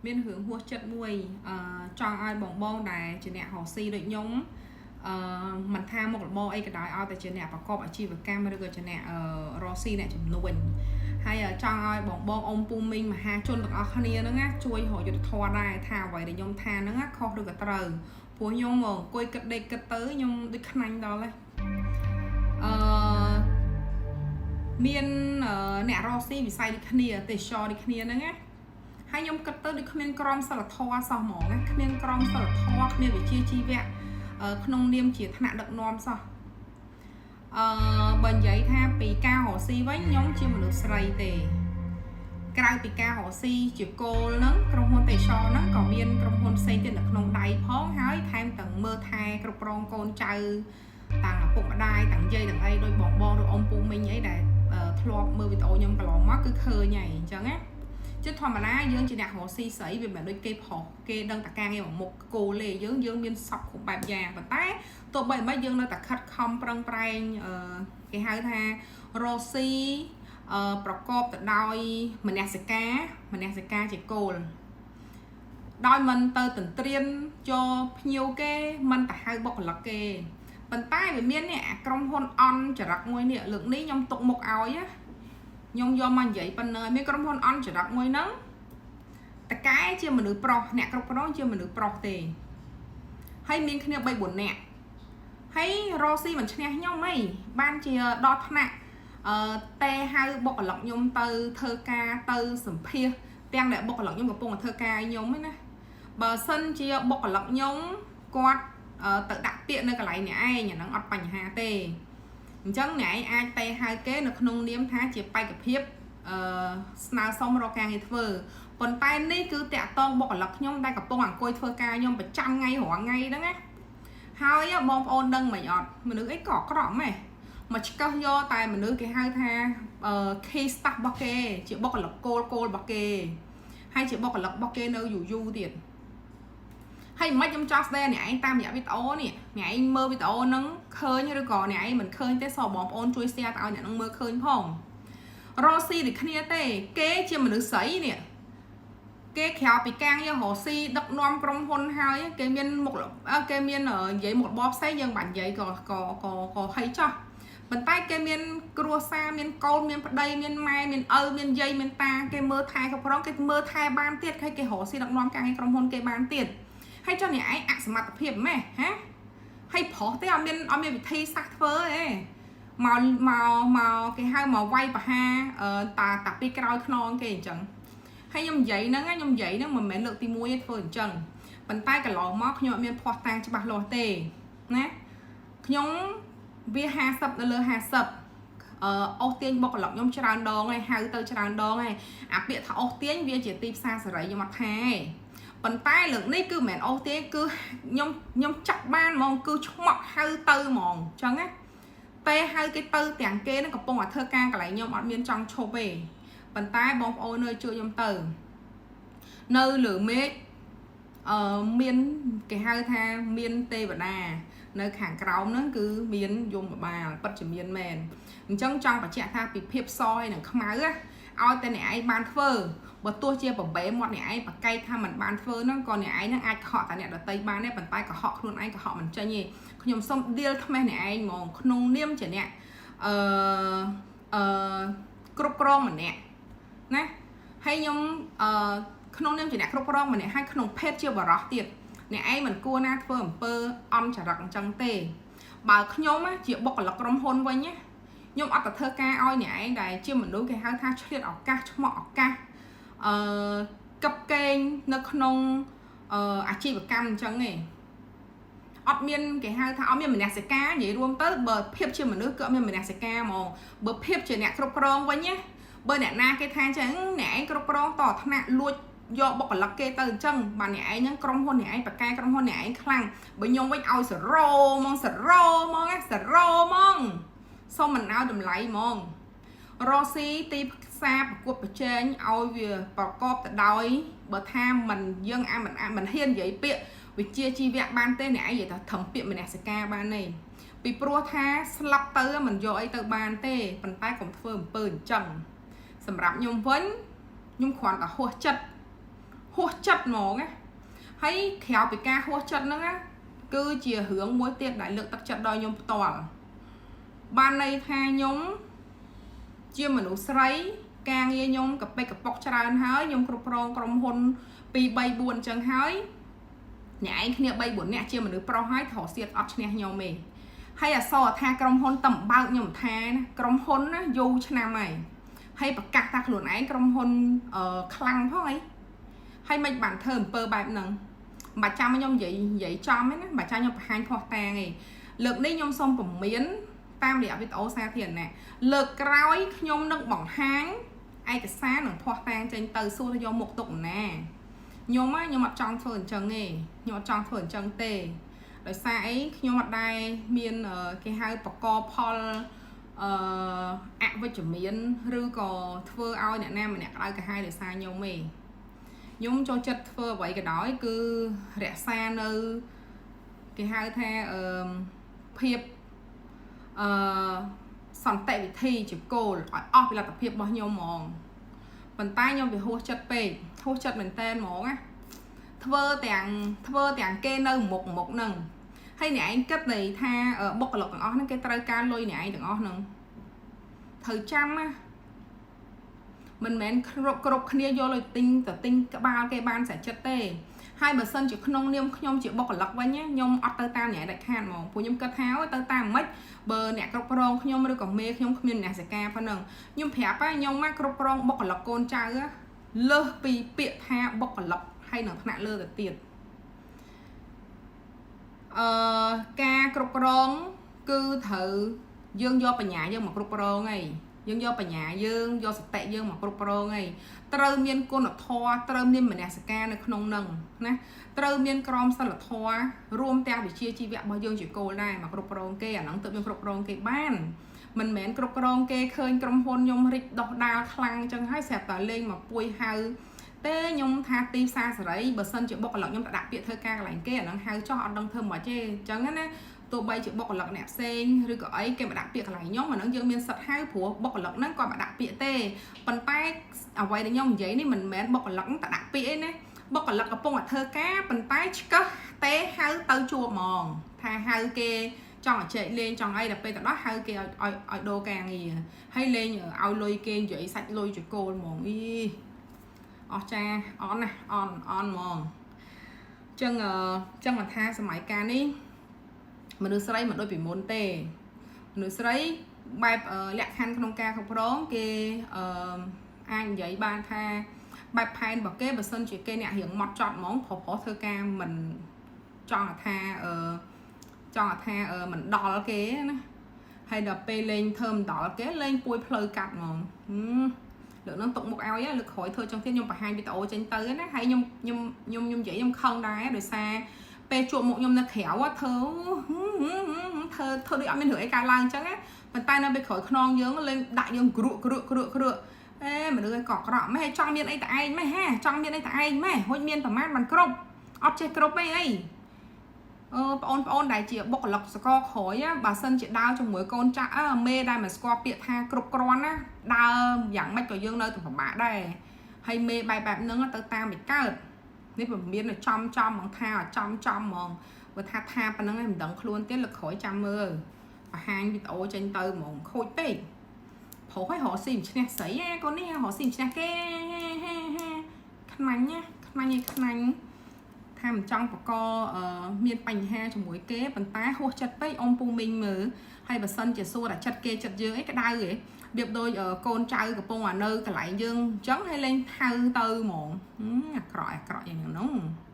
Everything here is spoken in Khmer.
មានរឿងហួសចិត្តមួយអឺចង់ឲ្យបងបងដែលជាអ្នករកស៊ីដូចខ្ញុំអឺមិនថាមុខរបរអីក៏ដោយឲ្យតែជាអ្នកប្រកបអាជីវកម្មឬក៏ជាអ្នករកស៊ីអ្នកជំនួញហើយចង់ឲ្យបងបងអ៊ំពូមីងមហាជនទាំងអស់គ្នាហ្នឹងណាជួយរកយុត្តិធម៌ដែរថាអ្វីដែលខ្ញុំថាហ្នឹងណាខុសឬក៏ត្រូវព្រោះខ្ញុំអង្គុយគិតដេកគិតទៅខ្ញុំដូចខ្នាញ់ដល់ហើយអឺមានអ្នករកស៊ីវិស័យដូចគ្នាទេសចរដូចគ្នាហ្នឹងណា ហើយខ្ញុំគិតទៅដូចគ្មានក្រមសីលធម៌សោះហ្មងណាគ្មានក្រមសីលធម៌គ្មានវិជ្ជាជីវៈក្នុងនាមជាថ្នាក់ដឹកនាំសោះអឺបើនិយាយថាពីការរកស៊ីវិញខ្ញុំជាមនុស្សស្រីទេក្រៅពីការរកស៊ីជាគោលហ្នឹងក្រុមហ៊ុនទេសចរហ្នឹងក៏មានក្រុមហ៊ុនផ្សេងទៀតនៅក្នុងដៃផងហើយថែមទាំងមើលថែគ្រប់គ្រងកូនចៅតាំងឪពុកម្ដាយតាំងយាយតាំងអីដោយបងបងឬអ៊ំពូមីងអីដែលធ្លាប់មើលវីដេអូខ្ញុំកន្លងមកគឺឃើញហើយអញ្ចឹងណា ជិតធម្មតាយើងជាអ្នករកស៊ីស្រីវាមិនមែនដូចគេប្រុសគេដឹងតែការងារមួយមុខគោលទេយើងយើងមានសពគ្រប់បែបយ៉ាងប៉ុន្តែទោះបីមិនយើងនៅតែខិតខំប្រឹងប្រែងអឺគេហៅថារកស៊ីអឺប្រកបទៅដោយមនសិការមនសិការជាគោលដោយមិនទៅទន្ទ្រានយកភ្ញៀវគេមិនទៅហៅបុគ្គលិកគេប៉ុន្តែវាមាននេះអាក្រុមហ៊ុនអន់ចរិតមួយនេះលើកនេះខ្ញុំទុកមុខឲ្យណាខ្ញុំយកមកនិយាយប៉ុណ្ណឹងមានក្រុមហ៊ុនអន់ចរិតមួយហ្នឹងតកែជាមនុស្សប្រុសអ្នកគ្រប់គ្រងជាមនុស្សប្រុសទេហើយមានគ្នា3 4នាក់ហើយរកស៊ីមិនឈ្នះខ្ញុំអីបានជាដល់ថ្នាក់អឺតេហៅបុគ្គលិកខ្ញុំទៅធ្វើការទៅសម្ភាសទាំងដែលបុគ្គលិកខ្ញុំកំពុងតែធ្វើការឲ្យខ្ញុំឯណាបើសិនជាបុគ្គលិកខ្ញុំគាត់ទៅដាក់ពាក្យនៅកន្លែងអ្នកឯងអាហ្នឹងអត់បញ្ហាទេអញ្ចឹងអ្នកឯងអាចតេហៅគេនៅក្នុងនាមថាជាបេក្ខភាពអឺស្នើសុំរកការងារធ្វើប៉ុន្តែនេះគឺតាក់តងបុគ្គលិកខ្ញុំដែលកំពុងអង្គុយធ្វើការខ្ញុំប្រចាំថ្ងៃរាល់ថ្ងៃហ្នឹងណាហើយបងប្អូនដឹងមិនអត់មនុស្សអីក៏អាក្រក់ម៉េះមកឆ្កឹះយកតែមនុស្សគេហៅថា key staff របស់គេជាបុគ្គលិកគោលគោលរបស់គេហើយជាបុគ្គលិករបស់គេនៅយូរយូរទៀតហើយមិនខ្ញុំចង់ស្ដីអ្នកឯងតាមរយៈវីដេអូនេះអ្នកឯងមើលវីដេអូហ្នឹងឃើញឬក៏អ្នកឯងមិនឃើញទេសូមបងប្អូនជួយ share ទៅឲ្យអ្នកហ្នឹងមើលឃើញផងរកស៊ីដូចគ្នាទេគេជាមនុស្សស្រីនេះគេក្រៅពីការងាររកស៊ីដឹកនាំក្រុមហ៊ុនហើយគេមានមុខគេមាននិយាយមុខរបរផ្សេងយើងបាច់និយាយក៏ក៏ក៏ក៏ហីចោះប៉ុន្តែគេមានគ្រួសារមានកូនមានប្តីមានម៉ែមានឪមានយាយមានតាគេមើលថែគ្រប់គ្រងគេមើលថែបានទៀតហើយគេរកស៊ីដឹកនាំការងារក្រុមហ៊ុនគេបានទៀតហើយចុះអ្នកឯងអសមត្ថភាពម៉េះហ៎ហើយប្រុសទេអត់មានអត់មានវិធីសាស្ត្រធ្វើទេមកមកមកគេហៅមកវាយប្រហារតាតាពីក្រោយខ្នងគេអញ្ចឹងហើយខ្ញុំនិយាយហ្នឹងខ្ញុំនិយាយហ្នឹងមិនមែនលើកទី1ទេធ្វើអញ្ចឹងប៉ុន្តែកន្លងមកខ្ញុំអត់មានភ័ស្តុតាងច្បាស់លាស់ទេណាខ្ញុំវា50នៅលើ50អឺអូសទាញបុគ្គលិកខ្ញុំច្រើនដងហើយហៅទៅច្រើនដងហើយអាពាក្យថាអូសទាញវាជាទីផ្សារសេរីខ្ញុំអត់ថាទេប៉ុន្តែលើកនេះគឺមិនមែនអូសទាញគឺខ្ញុំខ្ញុំចាក់បានហ្មងគឺឆ្មក់ហៅទៅហ្មងអញ្ចឹងណាតែហៅគេទៅទាំងគេនឹងកំពុងតែធ្វើការកន្លែងខ្ញុំអត់មានចង់ឈប់ទេប៉ុន្តែបងប្អូននៅជួយខ្ញុំទៅនៅលើមេឃអឺមានគេហៅថាមានទេវតានៅខាងក្រោមហ្នឹងគឺមានយមបាលពិតជាមានមែនអញ្ចឹងចង់បញ្ជាក់ថាពីភាពសហើយនឹងខ្មៅណាឲ្យតែអ្នកឯងបានធ្វើបើទោះជាប្របែមាត់អ្នកឯងប្រកែកថាមិនបានធ្វើហ្នឹងក៏អ្នកឯងហ្នឹងអាចកុហកតែអ្នកដតីបានដែរប៉ុន្តែកុហកខ្លួនឯងកុហកមិនចេញទេខ្ញុំសុំឌៀលថ្មេះអ្នកឯងហ្មងក្នុងនាមជាអ្នកអឺអឺគ្រប់គ្រងម្នាក់ណាហើយខ្ញុំអឺក្នុងនាមជាអ្នកគ្រប់គ្រងម្នាក់ហើយក្នុងភេទជាបរោះទៀតអ្នកឯងមិនគួរណាធ្វើអំពើអន់ចរិតអញ្ចឹងទេបើខ្ញុំជាបុគ្គលិកក្រុមហ៊ុនវិញណាខ្ញុំអត់ទៅធ្វើការឲ្យអ្នកឯងដែលជាមនុស្សគេហៅថាឆ្លៀតឱកាសឆ្មក់ឱកាសអឺកឹបកេងនៅក្នុងអឺអាជីវកម្មអញ្ចឹងទេអត់មានគេហៅថាអត់មានមនសិការនិយាយរួមទៅបើភាពជាមនុស្សគឺអត់មានមនសិការហ្មងបើភាពជាអ្នកគ្រប់គ្រងវិញណាបើអ្នកណាគេថាអញ្ចឹងអ្នកឯងគ្រប់គ្រងតថ្នាក់លួចយកបុគ្គលិកគេទៅអញ្ចឹងបាទអ្នកឯងហ្នឹងក្រុមហ៊ុនអ្នកឯងបកកែក្រុមហ៊ុនអ្នកឯងខ្លាំងបើខ្ញុំវិញឲ្យ0ហ្មង0ហ្មងណា0ហ្មងសូមមិនឲ្យតម្លៃហ្មងរកស៊ីទីផ្សារប្រកួតប្រជែងឲ្យវាប្រកបទៅដោយបើថាមិនយើងអាមិនមិនហ៊ាននិយាយពាក្យវិជាជីវៈបានទេអ្នកឯងនិយាយថាត្រឹមពាក្យមនសិការបានទេពីព្រោះថាស្លាប់ទៅមិនយកអីទៅបានទេប៉ុន្តែកុំធ្វើអំពើអញ្ចឹងសម្រាប់ខ្ញុំវិញខ្ញុំគ្រាន់តែហួសចិត្ត ហួសចិត្តហ្មងណាហើយក្រៅពីការហួសចិត្តហ្នឹងណាគឺជារឿងមួយទៀតដែលលើកទឹកចិត្តដល់ខ្ញុំផ្ទាល់បានន័យថាខ្ញុំជាមនុស្សស្រីការងារខ្ញុំកប៉ិកកប៉ុកច្រើនហើយខ្ញុំគ្រប់គ្រងក្រុមហ៊ុន2 3 4អញ្ចឹងហើយអ្នកឯងគ្នា3 4នាក់ជាមនុស្សប្រុសហើយត្រូវសៀតអត់ឈ្នះខ្ញុំទេហើយអសរថាក្រុមហ៊ុនតំបើកខ្ញុំថាណាក្រុមហ៊ុនណាយូរឆ្នាំហើយហើយប្រកាសថាខ្លួនឯងក្រុមហ៊ុនអឺខ្លាំងផងអីហើយមិនបានធ្វើអំពើបែបហ្នឹងមិនបាច់ចាំខ្ញុំនិយាយនិយាយចំទេណាមិនបាច់ចាំខ្ញុំបង្ហាញភស្តុតាងទេលើកនេះខ្ញុំសូមពមៀនតាមរយៈវីដេអូសាធារណៈលើកក្រោយខ្ញុំនឹងបង្ហាញឯកសារនិងភស្តុតាងចេញទៅសួរទៅយកមុខទុកណាខ្ញុំខ្ញុំអត់ចង់ធ្វើអញ្ចឹងទេខ្ញុំអត់ចង់ធ្វើអញ្ចឹងទេដោយសារអីខ្ញុំអត់ដែលមានគេហៅបកផលអឺអវិជ្ជមានឬក៏ធ្វើឲ្យអ្នកណាម្នាក់ក្តៅក្រហាយដោយសារខ្ញុំទេខ្ញុំចូលចិត្តធ្វើអ្វីក៏ដោយគឺរក្សានៅគេហៅថាអឺភាពអឺសន្តិវិធីជាគោលឲ្យអស់ពីលទ្ធភាពរបស់ខ្ញុំហ្មងប៉ុន្តែខ្ញុំវាហួសចិត្តពេកហួសចិត្តមែនតើហ្មងណាធ្វើទាំងធ្វើទាំងគេនៅមុខមុខហ្នឹងហើយអ្នកឯងគិតនៃថាបុគ្គលិកទាំងអស់ហ្នឹងគេត្រូវការលុយអ្នកឯងទាំងអស់ហ្នឹងត្រូវចាំណាមិនមែនគ្រប់គ្រប់គ្នាយកលុយទិញទៅទិញក្បាលគេបានស្រេចចិត្តទេហើយបើសិនជាក្នុងនាមខ្ញុំជាបុគ្គលិកវិញខ្ញុំអត់ទៅតាមអ្នកដាច់ខាតហ្មងព្រោះខ្ញុំគិតថាទៅតាមមិនបើអ្នកគ្រប់គ្រងខ្ញុំឬក៏មេខ្ញុំគ្មានអ្នកសកាប៉ុណ្ណឹងខ្ញុំប្រាប់ហើយខ្ញុំមកគ្រប់គ្រងបុគ្គលិកកូនចៅលើសពីពាក្យថាបុគ្គលិកហើយនឹងថ្នាក់លើទៅទៀតអឺការគ្រប់គ្រងគឺត្រូវយើងយកបញ្ញាយើងមកគ្រប់គ្រងឯងយើងយកបញ្ញាយើងយកសតិយើងមកគ្រប់គ្រងឯងត្រូវមានគុណធម៌ត្រូវមានមនសិការនៅក្នុងនឹងណាត្រូវមានក្រមសីលធម៌រួមទាំងវិជ្ជាជីវៈរបស់យើងជាគោលដែរមកគ្រប់គ្រងគេអាហ្នឹងទើបយើងគ្រប់គ្រងគេបានមិនមែនគ្រប់គ្រងគេឃើញក្រុមហ៊ុនខ្ញុំរិចដោះដាលខ្លាំងចឹងហើយស្រាប់តែលេងមកពួយហៅទេខ្ញុំថាទីផ្សារសេរីបើសិនជាបុគ្គលិកខ្ញុំទៅដាក់ពាក្យធ្វើការកន្លែងគេអាហ្នឹងហៅចោះអត់ដឹងធ្វើមិនទេអញ្ចឹងណាទោះបីជាបុគ្គលិកអ្នកផ្សេងឬក៏អីគេមកដាក់ពាក្យកន្លែងខ្ញុំអាហ្នឹងយើងមានសិទ្ធិហៅព្រោះបុគ្គលិកហ្នឹងគាត់មកដាក់ពាក្យទេប៉ុន្តែអ្វីដែលខ្ញុំនិយាយនេះមិនមែនបុគ្គលិកទៅដាក់ពាក្យឯណាបុគ្គលិកកំពុងតែធ្វើការប៉ុន្តែឆ្កឹះទេហៅទៅជួបហ្មងថាហៅគេចង់ឲ្យចែកលេងចង់អីដល់ពេលទៅដល់ហៅគេឲ្យឲ្យឲ្យដូរការងារហើយលេងឲ្យលុយគេនិយាយសាច់លុយជាគោលហ្មងអីអស់ចាអន់ណាអន់អន់ហ្មងចឹងចឹងមិនថាសម័យកាលនេះមនុស្សស្រីមិនដូចពីមុនទេមនុស្សស្រីបែបលក្ខខណ្ឌក្នុងការគ្រប់គ្រងគេអឺអាចនិយាយបានថាបែបផែនរបស់គេបើសិនជាគេអ្នករៀងម៉ត់ចត់ហ្មងប្រុសប្រុសធ្វើការមិនចង់ថាអឺចង់ថាមិនដល់គេណាហើយដល់ពេលលេងធ្វើមិនដល់គេលេងពួយផ្លូវកាត់ហ្មងលើកហ្នឹងຕົកមុខឲ្យលើកក្រោយធ្វើចង់ទៀតខ្ញុំបង្ហាញវីដេអូចេញទៅណាហើយខ្ញុំខ្ញុំខ្ញុំខ្ញុំនិយាយខ្ញុំខឹងដែរដោយសារពេលជួបមុខខ្ញុំនៅក្រៅធ្វើធ្វើធ្វើដូចអត់មានរឿងអីកើតឡើងអញ្ចឹងណាប៉ុន្តែនៅពេលក្រោយខ្នងយើងលេងដាក់យើងគ្រក់គ្រក់គ្រក់គ្រក់អេមនុស្សឯងកក្រក់ម៉េះចង់មានអីតែឯងម៉េះហាចង់មានអីតែឯងម៉េះហួចមានប្រមាណមិនគ្រប់អត់ចេះគ្រប់អីអីអឺបងប្អូនដែលជាបុគ្គលិកសកលក្រោយបើសិនជាដើរជាមួយកូនចាស់មេដែលមិនស្គាល់ពាក្យថាគ្រប់គ្រាន់ណាដើរយ៉ាងម៉េចក៏យើងនៅតែពិបាកដែរហើយមេបែបបែបហ្នឹងទៅតាមមិនកើតនេះពមៀនចំចំហ្មងថាចំចំហ្មងបើថាថាប៉ុណ្្នឹងឯងមិនដឹងខ្លួនទៀតលើកក្រោយចាំមើលបង្ហាញវីដេអូចេញទៅហ្មងខូចពេកប្រុសឲ្យរកស៊ីមិនឈ្នះស្រីឯកូននេះរកស៊ីមិនឈ្នះគេខ្នាញ់ណាខ្នាញ់ឯខ្នាញ់ថាមិនចង់បកមានបញ្ហាជាមួយគេប៉ុន្តែហួសចិត្តពេកអ៊ំពូមីងមើលហើយបើសិនជាសួរតែចិត្តគេចិត្តយើងអីក្តៅហ៎របៀបដូចកូនចៅកំពុងតែនៅកន្លែងយើងអញ្ចឹងហើយលេងហៅទៅហ្មងអាក្រក់អាក្រក់យ៉ាងហ្នឹង។